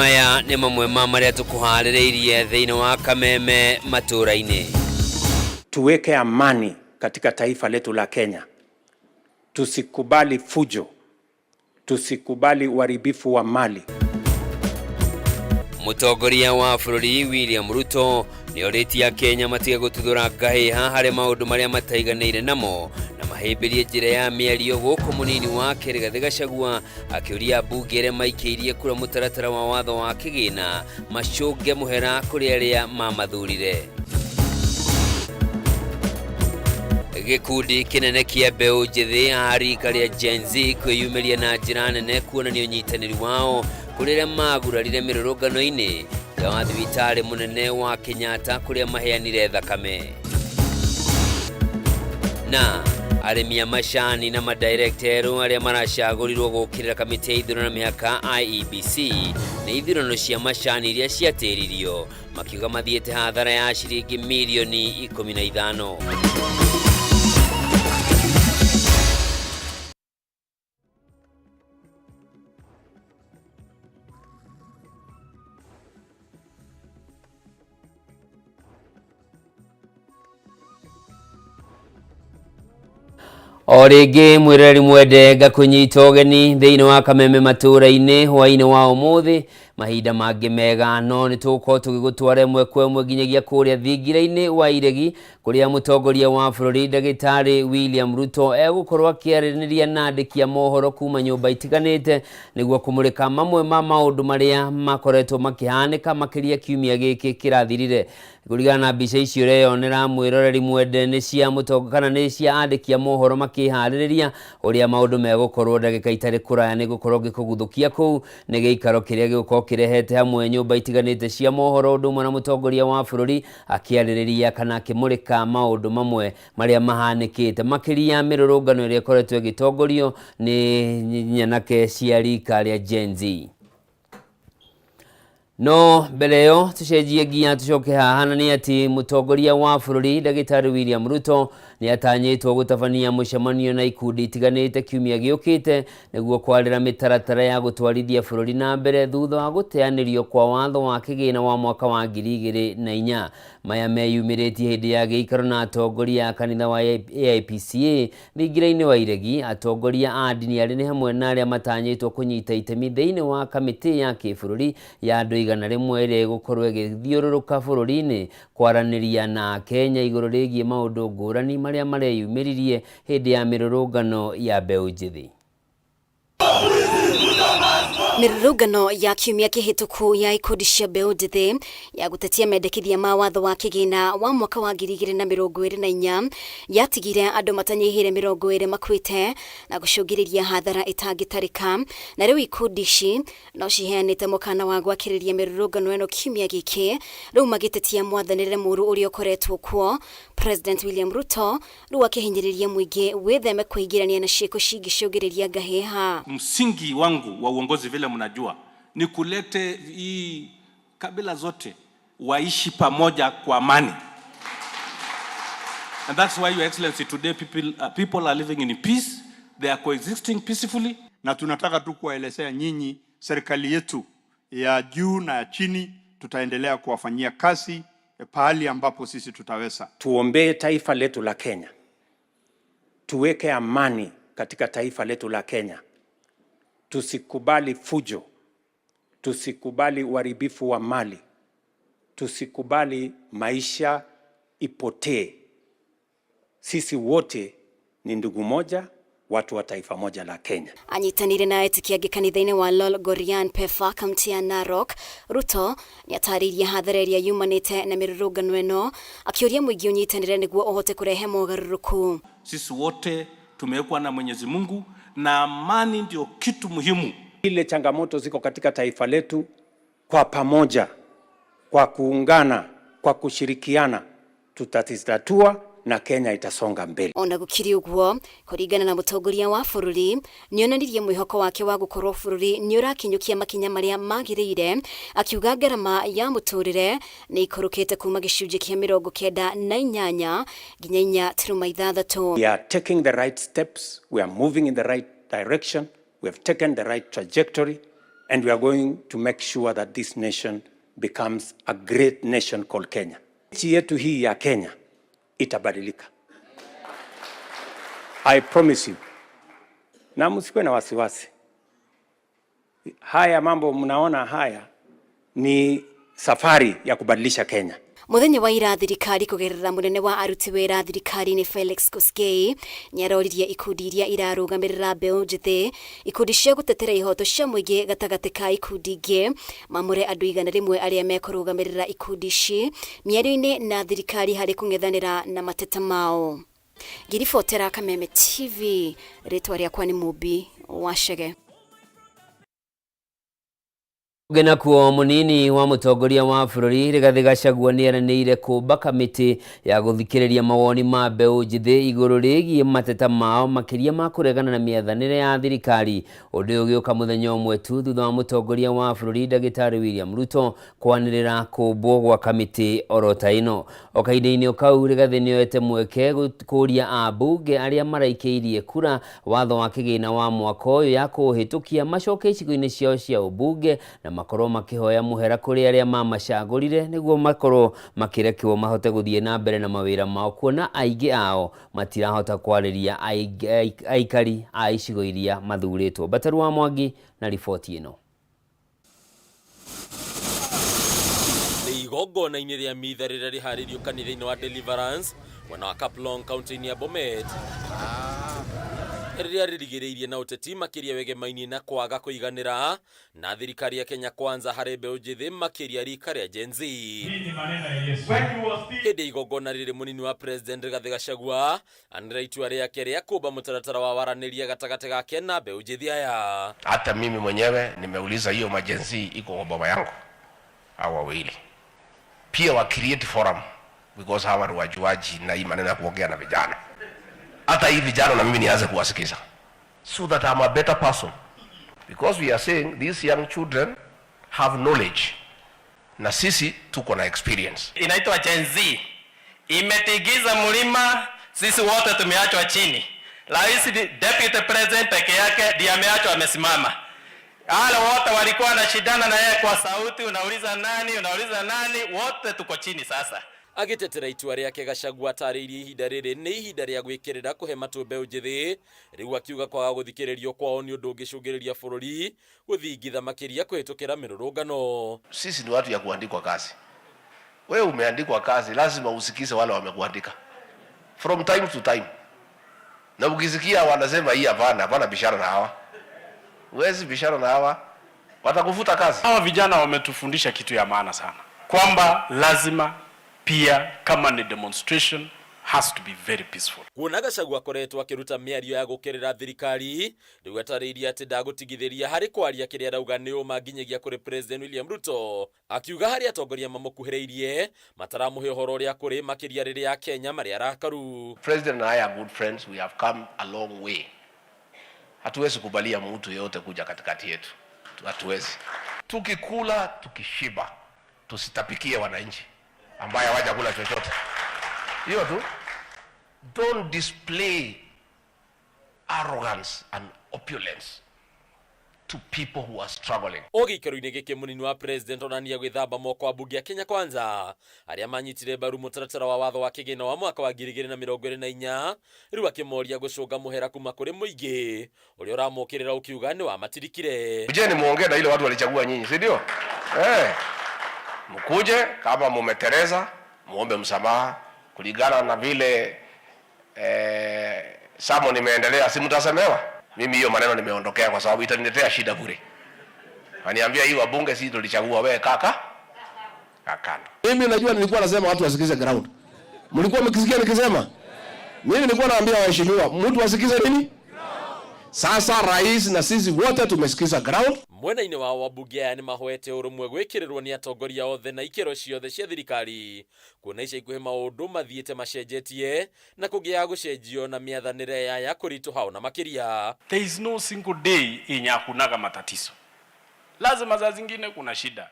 Maya nĩ mamwe ma marĩa tũkũharĩrĩirie thĩinĩ wa Kameme matũũra-inĩ. Tuweke amani katika taifa letu la Kenya. Tusikubali fujo, tusikubali uharibifu wa mali. Mũtongoria wa bũrũri William Ruto nĩ orĩtie Akenya matige gũtuthũra ngahĩha harĩ maũndũ marĩa mataiganĩire namo na mahĩmbĩrie njĩra ya mĩario gũkũ mũnini wake Rigathĩ Gachagua akĩũria ambunge arĩa maikĩirie kura mũtaratara wa watho wa kĩgĩna macũnge mũhera kũrĩ arĩa mamathurire. Gĩkundi kĩnene kĩa mbeũ njĩthĩ a rika rĩa Gen Z kwĩyumĩria na njĩra nene kuonania ũnyitanĩri wao kũrĩ arĩa magurarire mĩrũrũngano-inĩ nja wa thibitarĩ mũnene wa Kenyatta kũrĩa maheanire thakame. Na arĩmi a macani na madirekta erũ arĩa maracagũrirwo gũkĩrĩra kamĩtĩ ya ithurano na mĩhaka IEBC nĩ ithurano cia macani iria ciatĩririo makiuga mathiĩte hathara ya ciringi mirioni 15. O rĩngĩ mwĩroreri mwende ngakũnyita ũgeni thĩinĩ wa Kameme matũũra-inĩ hwaĩ-inĩ wa ũmũthĩ mahinda mangĩ mega no nĩ tũgũkorwo tũgĩgũtwara ĩmwe kwa ĩmwe nginyagia kũrĩa thingira-inĩ wa iregi kũrĩa mũtongoria wa bũrũri ndagĩtarĩ William Ruto egũkorwo akĩaranĩria na andĩki a mohoro kuma nyũmba itiganĩte nĩguo kũmũrĩka mamwe ma maũndũ marĩa makoretwo makĩhanĩka makĩria kiumia gĩkĩ kĩrathirire. Kũringana na mbica ici ũreyonera mwĩroreri mwende nĩ cia mũtongo kana nĩ cia andĩki a mohoro makĩharĩrĩria ũrĩa maũndũ megũkorwo ndagĩka itarĩ kũraya nĩ gũkorwo ngĩkũguthũkia kũu nĩ gĩikaro kĩrĩa gĩgũkorwo kĩrehete hamwe nyũmba itiganĩte cia mohoro ũndũ ũmwe na mũtongoria wa bũrũri akĩarĩrĩria kana akĩmũrĩka maũndũ mamwe marĩa mahanĩkĩte makĩria mĩrũrũngano ĩrĩa ĩkoretwo ĩgĩtongorio nĩ nyanake cia rika rĩa Gen Z. No mbere ĩyo tũcenjie nginya tũcoke haha na nĩ atĩ mũtongoria wa bũrũri ndagĩtarĩ William Ruto nĩ atanyĩtwo gũtabania mũcemanio na ikundi itiganĩte kiumia gĩũkĩte nĩguo kwarĩra mĩtaratara ya gũtwarithia bũrũri na mbere thutha wa gũteanĩrio kwa watho wa kĩgĩna wa mwaka wa 2004. Maya meyumĩrĩtie hĩndĩ ya gĩikaro na atongoria a kanitha wa AIPCA thingira-inĩ wa Iregi. Atongoria a ndini arĩ nĩ hamwe na arĩa matanyĩtwo kũnyita itemi thĩinĩ wa kamĩtĩ ya kĩbũrũri ya andũ 100 ĩrĩa ĩgũkorwo ĩgĩthiũrũrũka bũrũri-inĩ kwaranĩria na Akenya igũrũ rĩgiĩ maũndũ ngũrani marĩa mareyumĩririe hĩndĩ ya mĩrũrũngano ya mbeũ njĩthĩ. Mĩrũrũngano ya kiumia kĩhĩtũku ya ikundi cia mbeũ njĩthĩ ya gũtetia mendekithia ma watho wa kĩgĩna wa mwaka wa 2024 yatigire andũ matanyihĩire 20 makuĩte na gũcũngĩrĩria hathara ĩtangĩtarĩka. Na rĩu ikundi ici no ciheanĩte mũkana wa gwakĩrĩria mĩrũrũngano ĩno kiumia gĩkĩ, rĩu magĩtetia mwathanĩre mũru ũrĩa ũkoretwo kuo. President William Ruto rĩu akĩhinyĩrĩria mũingĩ wĩtheme kwĩingĩrania na ciĩko cingĩcũngĩrĩria ngahĩha. Msingi wangu wa uongozi vile mnajua ni kulete hii kabila zote waishi pamoja kwa amani. And that's why, Your Excellency, today people are living in peace, they are coexisting peacefully. Na tunataka tu kuwaelezea nyinyi, serikali yetu ya juu na ya chini tutaendelea kuwafanyia kazi pahali ambapo sisi tutaweza. Tuombee taifa letu la Kenya. Tuweke amani katika taifa letu la Kenya. Tusikubali fujo, tusikubali uharibifu wa mali, tusikubali maisha ipotee. Sisi wote ni ndugu moja, watu wa taifa moja la Kenya. Anyitanire na etĩkia angĩ kanitha-inĩ wa Lolgorian Pefa kaunti ya Narok. Ruto nĩatarĩirie hathara ĩrĩa yumanĩte na mĩrũrũngano ĩno akĩũria mũingĩ ũnyitanĩre nĩguo ũhote kũrehe mogarũrũku. Sisi wote tumewekwa na Mwenyezi Mungu na amani ndio kitu muhimu. Ile changamoto ziko katika taifa letu, kwa pamoja, kwa kuungana, kwa kushirikiana tutazitatua na Kenya itasonga mbele. Ona gũkĩrĩ ũguo, kũringana na mũtongoria wa bũrũri, nĩonanirie mwĩhoko wake wa gũkorwo bũrũri nĩũrakinyũkia makinya marĩa magĩrĩire, akiuga ngarama ya mũtũrĩre nĩ ikũrũkĩte kuma gĩcunjĩ kĩa 98 nginya 4.6. We are taking the right steps, we are moving in the right direction, we have taken the right trajectory, And we are going to make sure that this nation becomes a great nation called Kenya. Nchi yetu hii ya Kenya itabadilika. I promise you. Na msikuwe na wasiwasi. Haya mambo mnaona haya ni safari ya kubadilisha Kenya. Muthenya wa ira, thirikari kugerera munene wa aruti wira thirikari-inĩ Felix Koskei nĩaroririe ikundi iria irarũgamĩrĩra mbeũ njĩthĩ, ikundi cia gũtetera ihoto cia mũingĩ gatagatĩ ka ikundi ingĩ, mamũre andũ 100 arĩa mekũrũgamĩrĩra ikundi ici mĩario-inĩ na thirikari harĩ kũng'ethanĩra na mateta mao. Ngĩribotera Kameme TV, rĩtwa rĩakwa nĩ Mũmbi wa Chege. Ũngĩ nakuo, mũnini wa mũtongoria wa bũrũri Rigathĩ Gachagua nĩeranĩire kũmba kamĩtĩ ya gũthikĩrĩria mawoni ma mbeũ njĩthĩ igũrũ rĩgiĩ mateta mao, makĩria ma kũregana na mĩathanĩre ya thirikari. Ũndũ ũyũ ũgĩũka mũthenya ũmwe tu thutha wa mũtongoria wa bũrũri Ndagĩtarĩ William Ruto kwanĩrĩra kũmbwo gwa kamĩtĩ oro ta ĩno. O kahinda-inĩ o kau, Rigathĩ nĩoete mweke kũria ambunge arĩa maraikĩirie kura watho wa kĩgĩna wa mwaka ũyũ ya kũũhĩtũkia macoke icigo-inĩ ciao cia ũmbunge na makorwo makĩhoya mũhera kũrĩ arĩa mamacagũrire, nĩguo makorwo makĩrekwo mahote gũthiĩ na mbere na mawĩra mao, kuona aingĩ ao matirahota kwarĩria aikari a icigo iria mathurĩtwo. Bataru wa Mwangi na riboti ĩno. Nĩ igongona-inĩ rĩa mitha rĩrĩa rĩharĩirio kanitha-inĩ wa Deliverance mwena wa Kaplong, kaunti-inĩ ya Bomet, rĩrĩa rĩrigĩrĩirie na ũteti, makĩria wegemainie na kwaga kũiganĩra na thirikari ya Kenya Kwanza harĩ mbeũ njĩthĩ, makĩria rika rĩa Gen Z. Hĩndĩ ya igongona rĩrĩ, mũnini wa President Rigathĩ Gachagua anĩrĩra itua rĩake rĩa kũmba mũtaratara wa waranĩria gatagatĩ gake na mbeũ njĩthĩ aya. Hata mimi mwenyewe nimeuliza hiyo ma Gen Z iko kwa boma yangu, hao wawili pia wa create forum, because hawa ni wajuaji na hii maneno ya kuongea na vijana. Hata hii vijana na mimi nianze kuwasikiza so that I'm a better person, because we are saying these young children have knowledge na sisi tuko na experience. Inaitwa Gen Z imetigiza mlima, sisi wote tumeachwa chini. Rais, Deputy President peke yake ndiye ameachwa amesimama. Wale wote walikuwa wanashindana na yeye kwa sauti, unauliza nani, unauliza nani, wote tuko chini sasa. Agĩtetera itua rĩake, Gachagua atarĩirie ihinda rĩrĩ nĩ ihinda rĩa gwĩkĩrĩra kũhe matũ mbeũ njĩthĩ rĩu, akiuga kwaga gũthikĩrĩrio kwao nĩ ũndũ ũngĩcũngĩrĩria bũrũri gũthingitha, makĩria kũhĩtũkĩra mĩrũrũngano. Sisi ni watu ya kuandikwa kazi. Wewe umeandikwa kazi, lazima usikize wale wamekuandika from time to time, na ukisikia wanasema hii hapana, hapana, bishana na hawa, huwezi bishana na hawa, watakufuta kazi. Hawa vijana wametufundisha kitu ya maana sana, kwamba lazima pia kama ni demonstration has to be very peaceful. Kuona Gachagua akoretwo akĩruta mĩario ya gũkĩrĩra thirikari, rĩu atarĩirie atĩ ndagũtigithĩria harĩ kwaria kĩrĩa arauga nĩ ũma nginyagia kũrĩ President William Ruto, akiuga harĩ atongoria mamũkuhĩrĩirie mataramũhe ũhoro ũrĩa kũrĩ, makĩria rĩrĩa Akenya marĩ arakaru. President and I are good friends, we have come a long way. Hatuwezi kubalia mtu yeyote kuja katikati yetu, hatuwezi. Tukikula tukishiba, tusitapikie wananchi ambaye hawajakula chochote. Hiyo tu. Don't display arrogance and opulence to people who are struggling. O gĩikaro-inĩ gĩkĩ, mũnini wa President onania gwĩthamba moko ambunge a Kenya Kwanza arĩa manyitire mbaru mũtaratara wa watho wa kĩgĩna wa mwaka wa 2024, rĩu akĩmoria gũcũnga mũhera kuma kũrĩ mũingĩ ũrĩa ũramũkĩrĩra, ũkiuga nĩ wamatirikire. Kujeni muongee na ile watu walichagua nyinyi, si ndio? Eh. Mkuje kama mumetereza, muombe msamaha kulingana na vile sermon imeendelea, si mtasemewa? Mimi hiyo maneno nimeondokea kwa sababu itaniletea shida bure. Aniambia hii wabunge si tulichagua wewe, kaka kakando. Mimi najua nilikuwa nasema watu wasikize ground. Mlikuwa mkisikia nikisema? Mimi nilikuwa naambia waheshimiwa, mtu asikize nini? Sasa rais na sisi wote tumesikiza ground. Mwena-inĩ wao, wabunge aya nĩ mahoete ũrũmwe gwĩkĩrĩrwo nĩ atongoria othe na ikĩro ciothe cia thirikari, kuona ica ikuhĩ maũndũ mathiĩte macenjetie na kũngĩaga gũcenjio na mĩathanĩre yaya kũritũha ona makĩria. There is no single day yenye hakunaga matatizo. Lazima saa zingine kuna shida.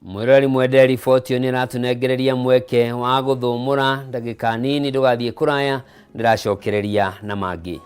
Mwĩroreri mwende, riboti ĩyo nĩ ĩratũnengereria mweke wa gũthũmũra ndagĩka nini. Ndũgathiĩ kũraya, ndĩracokereria na mangĩ.